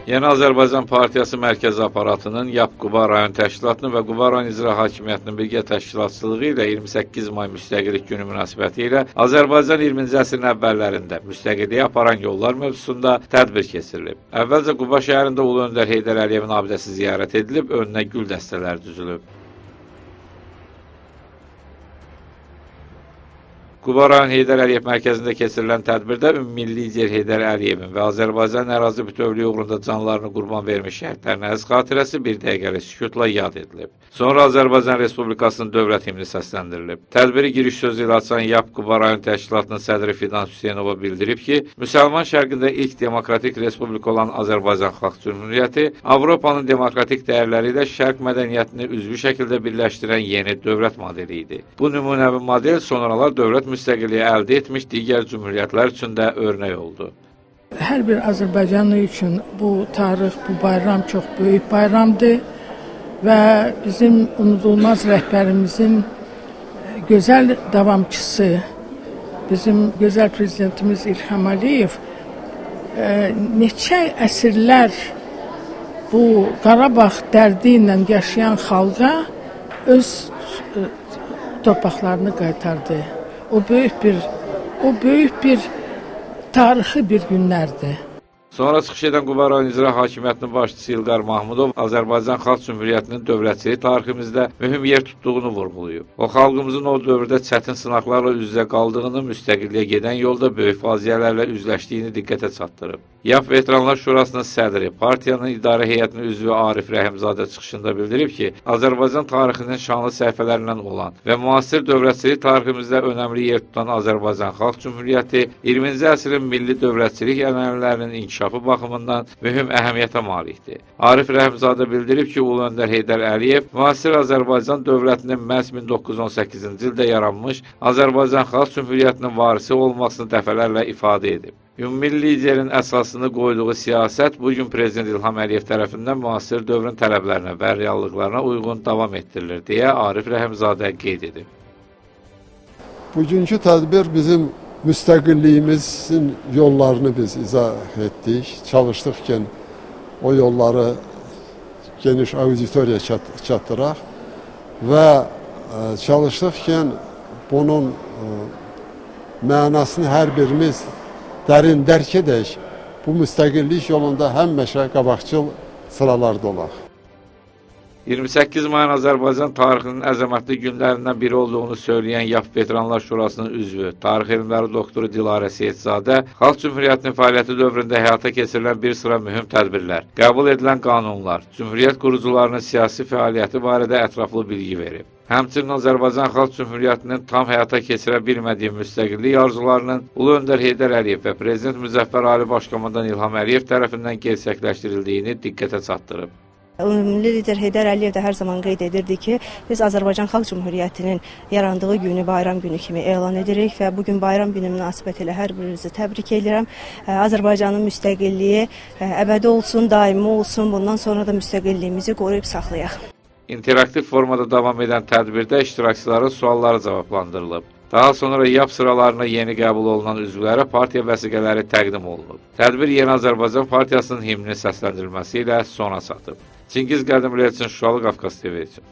Yeni Azərbaycan Partiyası Mərkəzi Aparatının YAP Quba rayon təşkilatının və Quba rayon İcra Hakimiyyətinin birgə təşkilatçılığı ilə 28 may Müstəqillik Günü münasibəti ilə Azərbaycan 20-ci əsrin əvvəllərində müstəqilliyə aparan yollar mövzusunda tədbir keçirilib. Əvvəlcə Quba şəhərində Ulu Öndər Heydər Əliyevin abidəsi ziyarət edilib, önünə gül dəstələri düzülüb. Quba rayon Heydər Əliyev mərkəzində keçirilən tədbirdə ümummilli lider Heydər Əliyevin və Azərbaycan ərazi bütövlüyü uğrunda canlarını qurban vermiş şəhidlərin əziz xatirəsi bir dəqiqəlik sükutla yad edilib. Sonra Azərbaycan Respublikasının dövlət himni səsləndirilib. Tədbiri giriş sözü ilə açan YAP Quba rayon təşkilatının sədri Fidan Hüseynova bildirib ki, Müsəlman şərqində ilk demokratik respublika olan Azərbaycan Xalq Cümhuriyyəti Avropanın demokratik dəyərləri ilə şərq mədəniyyətini üzvü şəkildə birləşdirən yeni dövlət modeli idi. Bu nümunəvi model sonralar dövlət müstəqilliyi əldə etmiş digər cümhuriyyətlər üçün də örnək oldu. Hər bir Azərbaycanlı üçün bu tarix, bu bayram çox böyük bayramdır və bizim unudulmaz rəhbərimizin gözəl davamçısı, bizim gözəl prezidentimiz İlham Əliyev neçə əsrlər bu Qarabağ dərdi ilə yaşayan xalqa öz torpaqlarını qaytardı. O böyük bir tarixi bir günlərdir. Sonra çıxış edən Quba rayon İcra Hakimiyyətinin başçısı İlqar Mahmudov Azərbaycan Xalq Cümhuriyyətinin dövlətçilik tariximizdə mühüm yer tutduğunu vurğulayıb. O, xalqımızın o dövrdə çətin sınaqlarla üz-üzə qaldığını, müstəqilliyə gedən yolda böyük faciələrlə üzləşdiyini diqqətə çatdırıb. YAP Veteranlar Şurasının sədri, partiyanın idarə heyətinin üzvü Arif Rəhimzadə çıxışında bildirib ki, Azərbaycan tarixinin şanlı səhifələrindən olan və müasir dövlətçilik tariximizdə önəmli yer tutan Azərbaycan Xalq Cümhuriyyəti 20-ci əsrin milli dövlətçilik ənənələrinin inkişafı baxımından mühüm əhəmiyyətə malikdir. Arif Rəhimzadə bildirib ki, Ulu Öndər Heydər Əliyev müasir Azərbaycan dövlətinin məhz 1918-ci ildə yaranmış Azərbaycan Xalq Cümhuriyyətinin varisi olmasını dəfələrlə ifadə edib. Ümummilli liderin əsasını qoyduğu siyasət bugün Prezident İlham Əliyev tərəfindən müasir dövrün tələblərinə və reallıqlarına uyğun davam etdirilir, deyə Arif Rəhimzadə qeyd edib. Bugünkü tədbir bizim müstəqilliyimizin yollarını biz izah etdik. Çalışdıq ki, o yolları geniş auditoriya çatdıraq və çalışdıq ki, bunun mənasını hər birimiz dərin dərk edək, bu müstəqillik yolunda həmişə qabaqcıl sıralarda olaq. 28 mayın Azərbaycan tarixinin əzəmətli günlərindən biri olduğunu söyləyən YAP Veteranlar Şurasının üzvü, tarix elmləri doktoru Dilarə Seyidzadə, Xalq Cümhuriyyətinin fəaliyyəti dövründə həyata keçirilən bir sıra mühüm tədbirlər, qəbul edilən qanunlar, Cümhuriyyət qurucularının siyasi fəaliyyəti barədə ətraflı bilgi verib. Həmçinin Azərbaycan Xalq Cümhuriyyətinin tam həyata keçirə bilmədiyi müstəqillik arzularının Ulu Öndər Heydər Əliyev və Prezident Müzəffər Ali Başkomandan İlham Əliyev tərəfindən gerçəkləşdirildiyini diqqətə çatdırıb. Ümummilli lider Heydər Əliyev də hər zaman qeyd edirdi ki, biz Azərbaycan Xalq Cümhuriyyətinin yarandığı günü bayram günü kimi elan edirik və bugün bayram günü münasibətilə hər birinizi təbrik edirəm. Azərbaycanın müstəqilliyi əbədi olsun, daimi olsun, bundan sonra da müstəqilliyimizi qoruyub saxlayaq. İnteraktiv formada davam edən tədbirdə iştirakçıların sualları cavablandırılıb. Daha sonra YAP sıralarına yeni qəbul olunan üzvlərə partiya vəsiqələri təqdim olunub. Tədbir Yeni Azərbaycan Partiyasının himninin səsləndirilməsi ilə sona çatıb. Çingiz Qədimli üçün Şuşalı Qafqaz TV üçün.